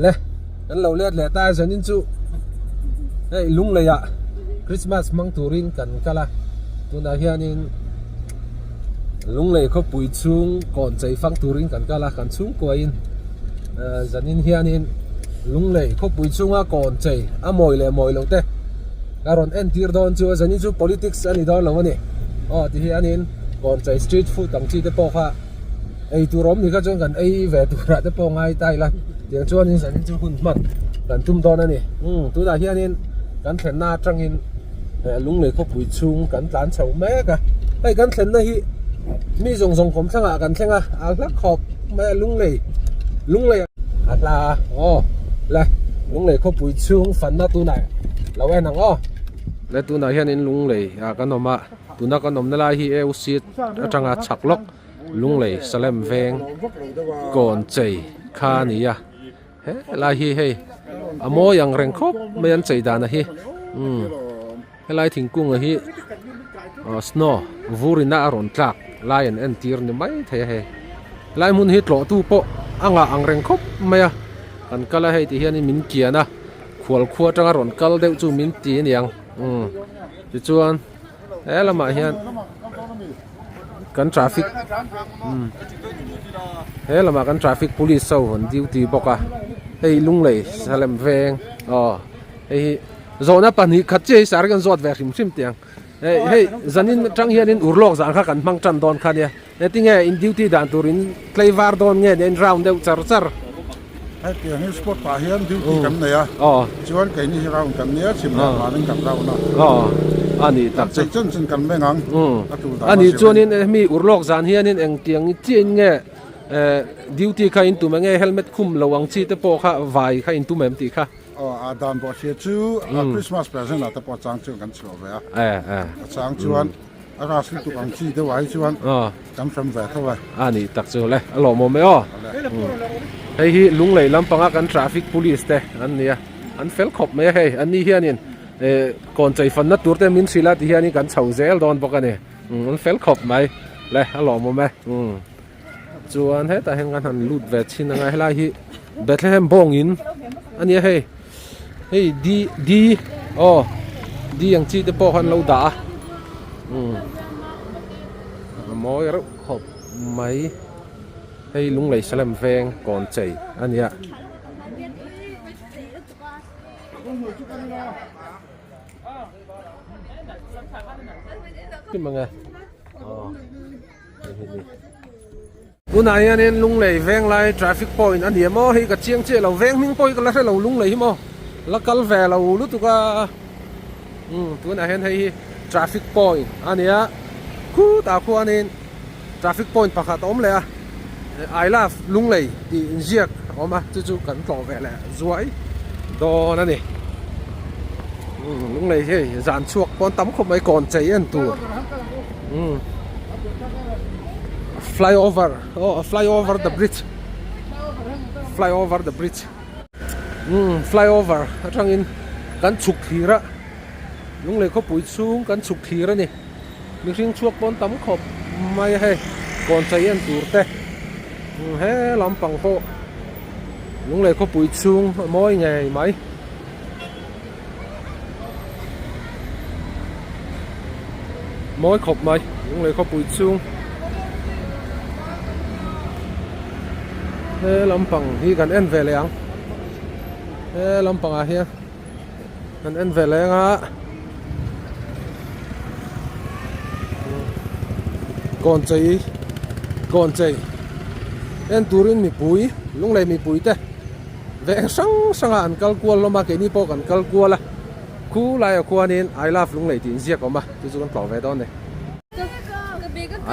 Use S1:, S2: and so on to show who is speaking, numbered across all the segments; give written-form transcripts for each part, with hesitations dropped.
S1: Le kan lo let leh ta zanin chu hei lunglei ah Christmas hmang turin kan kal a tunah hianin lunglei khawpui chhung kawn chei fang turin kan kal a kan chhungkuain zanin hianin lunglei khawpui chhunga kawn chei a mawi leh mawi loh te a rawn entir dawn chu a zanin chu politics a ni dawn lo a ni aw ti hianin kawn chei street food ang chi te pawh kha ei tur awm ni kha chuan kan ei ve turah te pawh ngai ta ila tiang chuanin zanin chu hun hman kan tum dawn a ni umm tunah hianin kan thlenna atangin eh lunglei khawpui chhung kan tlan chho mek a hei kan thlenna hi mi zawng zawng kawm thlangah kan thleng a a hla khawp mai a lunglei lunglei a hla a aw le lunglei khawpui chhung fanna tunah lo en ang aw le tunah hianin lunglei ah kan awm a tuna kan awmna lai hi AOC atanga chhak lawk. Lunglei Salem veng kawn chei kha a ni a helai hi hei a mawi ang reng khawp mai an chei dan a hi umm helai thingkung a hi aw snow vur in a rawn tlak lai an entir ni mai thei a hei helai hmun hi tlawh tu pawh a ngah ang reng khawp mai a kan kal a hei ti hian in min kian a khual khua atanga rawn kal deuh chu min ti a niang umm tichuan he lamah hian kan traffic umm he lamah kan traffic police ho an duty bawk a hei lunglei salem veng aw hei hi zawhna pahnih khat chiah hi sir kan zawt ve hrim hrim tih ang hei hei zanin atang hianin urlawk zan kha kan hmang tan dawn kha nia engtinge in duty dan turin tlaivar dawn nge nia in round deuh char char.
S2: Hetiang hi spot ah hian duty kan nei a, chuan keini hi round kan nia chhim leh hmanin kan round a.
S1: Aw a ni tak
S2: chu. Kan chei chen chen kan meng ang a tul dan
S1: a ni chuanin hemi urlawk zan hianin engtiang chiahin nge duty kha in tum enge helmet khum lo ang chi te pawh kha vai kha in tum em tih kha.
S2: Aw a dan pawh hria chu Christmas present ah te pawh chang chuan kan chhuah ve a, a chang chuan. A ras lutuk ang chi deuh ah hi chuan kan hrem ve tho e.
S1: A nih tak chu le, a lawmawm e aw. Hei hi Lunglei lampanga kan traffic police te an ni a, an fel khawp mai a hei, an ni hianin kawn chei fanna tur te min hrilh a ti hianin kan chho zel dawn bawk a ni, an fel khawp mai le, a lawmawm e. Chuan hetah hian kan han lut ve chhin anga helai hi Bethlehem bawngin a nia hei hei D D aw D ang chi te pawh khan lo dah a umm a mawi reuh khawp mai hei Lunglei Salem veng kawn chei a nia. Tunah hianin Lunglei Venglai traffic point a ni em aw hei ka chiang chiah lo veng hming pawh hi ka la hre lo Lunglei hi maw la kal ve lo lutuk a umm tunah hian hei hi traffic point a ni a khutah khuanin traffic point pakhat a awm leh a I love Lunglei tih inziak a awm a chu chu kan tlawh ve leh zuai dawn a ni umm Lunglei hi zan chhuak pawn tam khawp mai kawn chei en tur umm flyover aw flyover the bridge flyover the bridge umm flyover atangin kan chhuk thlir a Lunglei khawpui chhung kan chhuk thlir a ni. Mihring chhuak pawn tam khawp mai a hei kawn chei en tur te he lampang pawh Lunglei khawpui chhung a mawi ngei mai. Mawi khawp mai Lunglei khawpui chhung he lampang hi kan en ve leh ang he lampang ah hian. Kan en ve leng a kawn chei kawn chei en turin mipui lunglei mipui te veng hrang hrang ah an kal kual hlawm a keini pawh kan kal kual a khu laiah khuanin I love lunglei tih inziak a awm a chu chu kan tlawh ve dawn a ni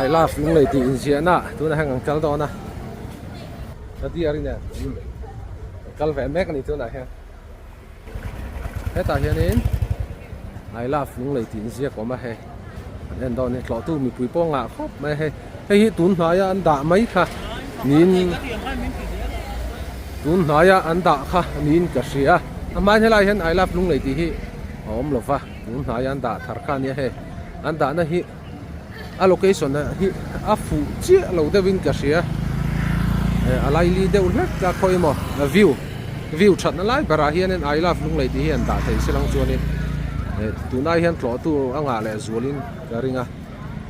S1: I love lunglei tih inziahna tunah hian kan kal dawn a ka diar in kal ve mek a ni tunah hian. Hetah hianin I love Lunglei tih inziak awm a hei an en dawn a ni tlawhtu mipui pawh a ngah khawp mai a hei hei hi tun hnaia an dah mai kha niin tun hnaia an dah kha niin ka hria a hmain helaiah hian I love Lunglei tih hi a awm lo va tun hnaia an dah thar kha a nia hei an dahna hi a location hi a fuh chiah lo deuhin ka hria. A laili deuh hlek a khawi emaw view view thatna lai berah hianin I love Lunglei tih hi an dah thei si lang chuanin tunah hian tlawhtu a ngah leh zualin ka ring a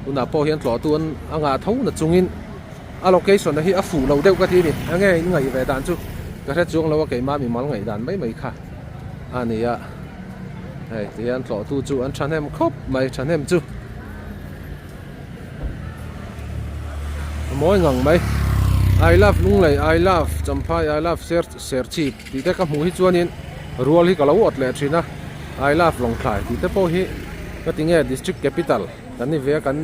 S1: tunah pawh hian tlawhtu an a ngah tho na chungin a location a hi a fuh lo deuh ka ti a ni enge in ngaih ve dan chu ka hre chuang lo a keimah mimal ngaih dan mai mai kha a ni a hei tihian tlawhtu chu an thahnem khawp mai thahnem chu. A mawi ngang mai. I love Lunglei, I love Champhai, I love Serchhip tih te ka hmuh hi chuanin rual hi ka lo awt leh thin a. I love Lawngtlai tih te pawh hi ka ti nge district capital kan ni ve a kan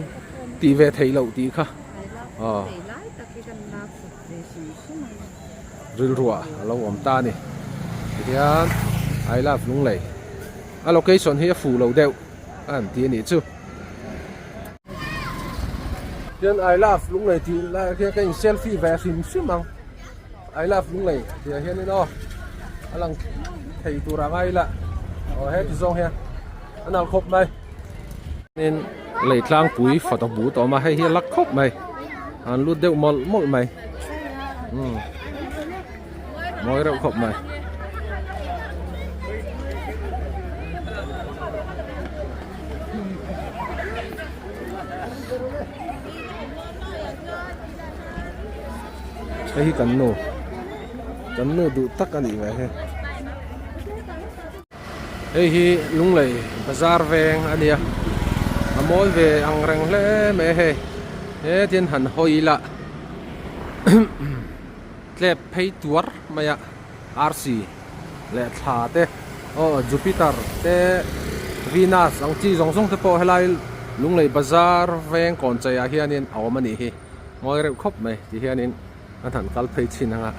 S1: tih ve theih loh tih kha aw rilruah a lo awm ta a ni. Tihian I love Lunglei a location hi a fuh lo deuh a han ti a nih chu. Hian I love Lunglei tih lai ah khian ka in selfie ve hrim hrim ang I love Lunglei tih ah hianin aw a lang thei tur ang a ila aw heti zawng hian a nalh khawp mai tin lei tlangpui photo booth a awm a hei hi a lak khawp mai an lut deuh mawlh mawlh mai umm mawi reuh khawp mai. Hei hi kan nu kan nu duh tak a nih ve he hei hi Lunglei bazar veng a nia a mawi ve ang reng hle mai a hei hetian han hawi ila tlep phei tuar mai a arsi leh thla te aw Jupiter te Venus ang chi zawng zawng te pawh helai Lunglei bazar veng kawn chei ah hianin a awm a nih hi mawi reuh khawp mai ti hianin an han kal phei chhin anga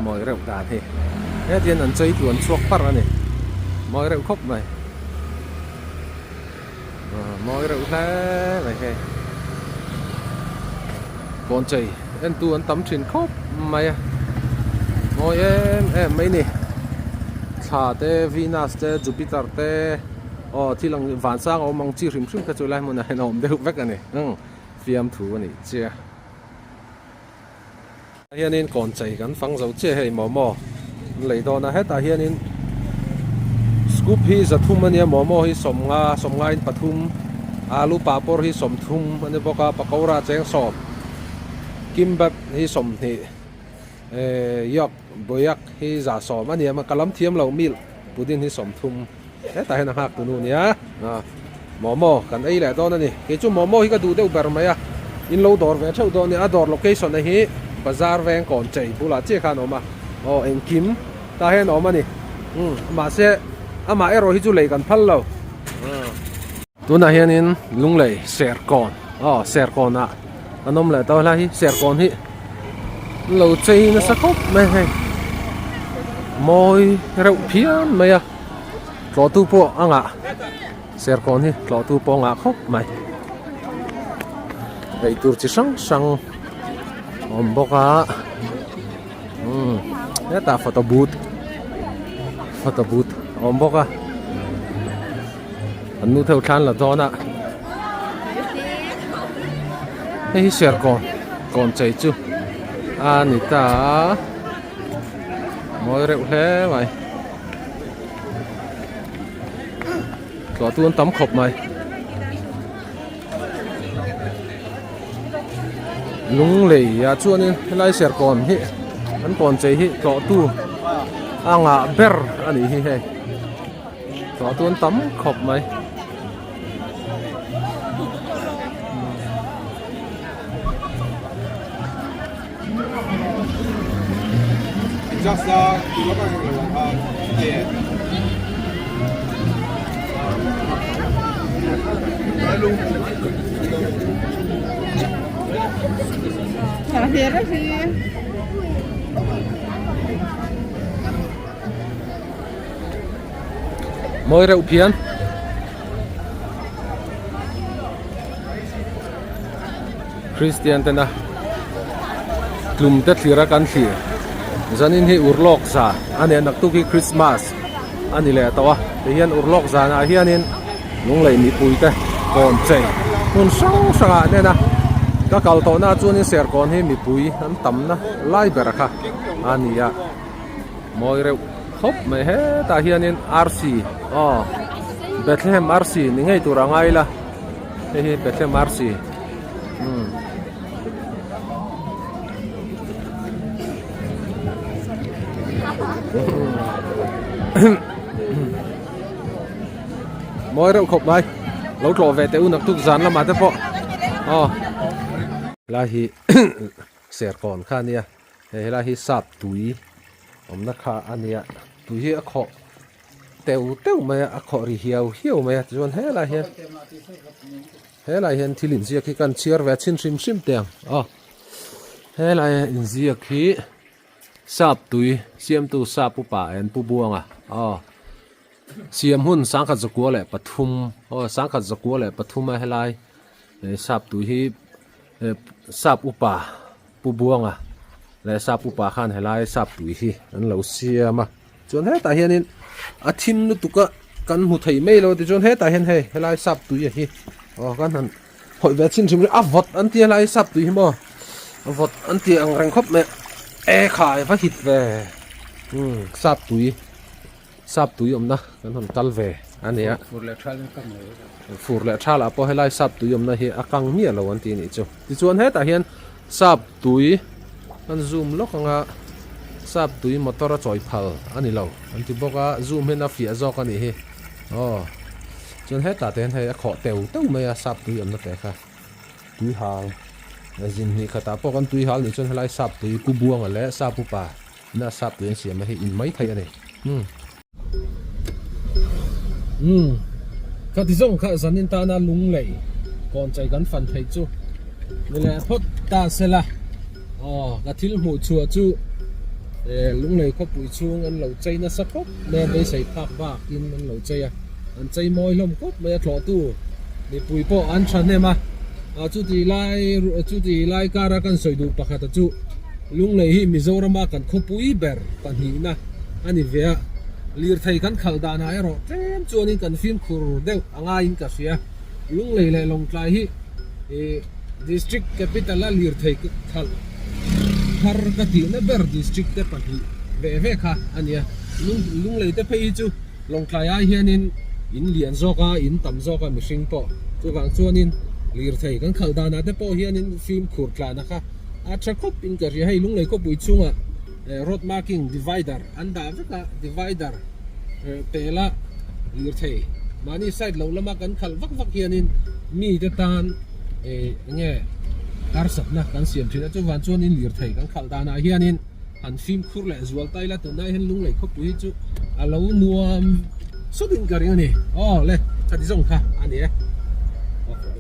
S1: mawi reuh dan hi hetiang an chei tluan chhuak par a ni mawi reuh khawp mai. Mawi reuh hle mai hei kawn chei en tu an tam thin khawp mai a mawi em em mai ni thla te Venus te Jupiter te aw thil ang vansang a awm ang chi hrim hrim kha chu lai hmunah hian a awm deuh vek a ni fiamthu a nih chiah. Hianin kawn chei kan fang zo chiah hei momo an lei dawn a hetah hianin scoop hi zathum a nia momo hi sawmnga sawmnga in pathum alu papawr hi sawmthum a ni bawk a pakora cheng sawm kimbap hi sawmhnih eh yok boyak hi za sawm a nia ka lam thiam lo milk pudding hi sawmthum. Hetah hian a nghak tunu nia momo kan ei leh dawn a ni kei chu momo hi ka duh deuh ber mai a in lo dawr ve theuh dawn a ni a dawr location a hi bazar veng kawn chei bulah chiah khan a awm a aw engkim tah hian a awm a ni umm mahse amah erawh hi chu lei kan phal lo tunah hianin Lunglei Serkawn aw Serkawn ah an awm leh tawh a helai hi Serkawn hi an lo chei nasa khawp mai hei mawi reuh phian mai a. Tlawhtu pawh a ngah Serkawn hi tlawhtu pawh a ngah khawp mai eitur chi hrang hrang a awm bawk a umm hetah photo booth photo booth a awm bawk a an nu theuh thlan la dawn a hei hi Serkawn kawn chei chu a ni ta a mawi reuh hle mai. Tlawh tu an tam khawp mai. Lunglei ah chuanin helai serkawn hi an kawn chei hi tlawh tu a ngah ber a nih hi hei tlawh tu an tam khawp mai. Mawi reuh phian. Kristian tena tlum te thlir a kan thlir zanin hi urlawk zan a ni a naktuk hi Christmas a ni leh tawh a tihian urlawk zanah hianin Lunglei mipui te kawn chei hmun hrang hrangah nen a. Ka kal tawhna ah chuanin Serkawn hi mipui an tamna lai ber kha a ni a, mawi reuh khawp mai hetah hianin arsi aw Bethlehem arsi ni ngei tur a ngai la hei hi Bethlehem arsi umm. Mawi reuh khawp mai lo tlawh ve teh u naktuk zan lamah te pawh aw helai hi serkawn kha a nia hei helai hi sap tui awmna kha a nia tui hi a khawh teu teu mai a a khawh ri hiau hiau mai a tichuan helai hian helai hian thil inziak hi kan chhiar ve chhin hrim hrim teh ang aw helai inziak hi sap tui siamtu sap upa en pu buanga aw. Siam hun 1903 aw 1903 a helai sap tui hi sap upa Pu Buanga leh sap upa khan helai sap tui hi an lo siam a chuan hetah hianin a thim lutuk a kan hmu thei mai lo tichuan hetah hian hei helai sap tui a hi aw kan han hawi ve chhin hrim a vawt an tia helai sap tui hi maw a vawt an ti ang reng khawp mai e khai va hit ve umm sap tui. Sap tui awmna kan rawn kal ve a ni a.
S2: Fur leh thal in kang lo e.
S1: Fur leh thal ah pawh helai sap tui awmna hi a kang miah lo an ti a nih chu. Tichuan hetah hian sap tui kan zoom lawk anga sap tui motor a chawi phal a ni lo an ti bawk a, zoom hian a fiah zawk a nih hi. Aw chuan hetah te hian hei a khawh teu teu mai a sap tui awmna te kha tui hal zin hnih khatah pawh kan tui hal nih chuan helai sap tui Pu Buanga leh sap upa Na sap tui an siam a hi in mai thei a ni. Umm. Umm. Ka ti zawng kha zanin tana lunglei kawn chei kan fan thei chu ni leh phawt ta se la. Aw ka thil hmuh chhuah chu eh lunglei khawpui chhung an lo chei nasa khawp mai a beisei phak bakin an lo chei a. An chei mawi hlawm khawp mai a thlawhtu mipui pawh an thahnem a. Chuti lai chuti lai kara kan sawi duh pakhata chu. Lunglei hi Mizorama kan khawpui ber pahnihna a ni ve a, lirthei kan khalh danah erawh tlem chuanin kan fimkhur deuh a ngaiin ka hria. Lunglei leh Lawngtlai hi District Capital a lirthei khalh thar ka tihna ber District te pahnih ve ve kha a nia. Lunglei te phei hi chu Lawngtlai ai hianin in lian zawk a, in tam zawk a mihring pawh. Chuvang chuanin lirthei kan khalh danah te pawh hianin fimkhur tlana kha A tha khawp in ka hria, hei Lunglei khawpui chhungah road marking divider an dah vek a, divider pela lirthei mahni side loh lama kan khalh vak vak hianin mite tan enge harsatna kan siam thin a, chuvang chuanin lirthei kan khalh danah hianin han fimkhur leh zual ta ila tunlai hian Lunglei khawpui hi chu a lo nuam sawtin ka ring a ni, aw le khati zawng kha a ni e.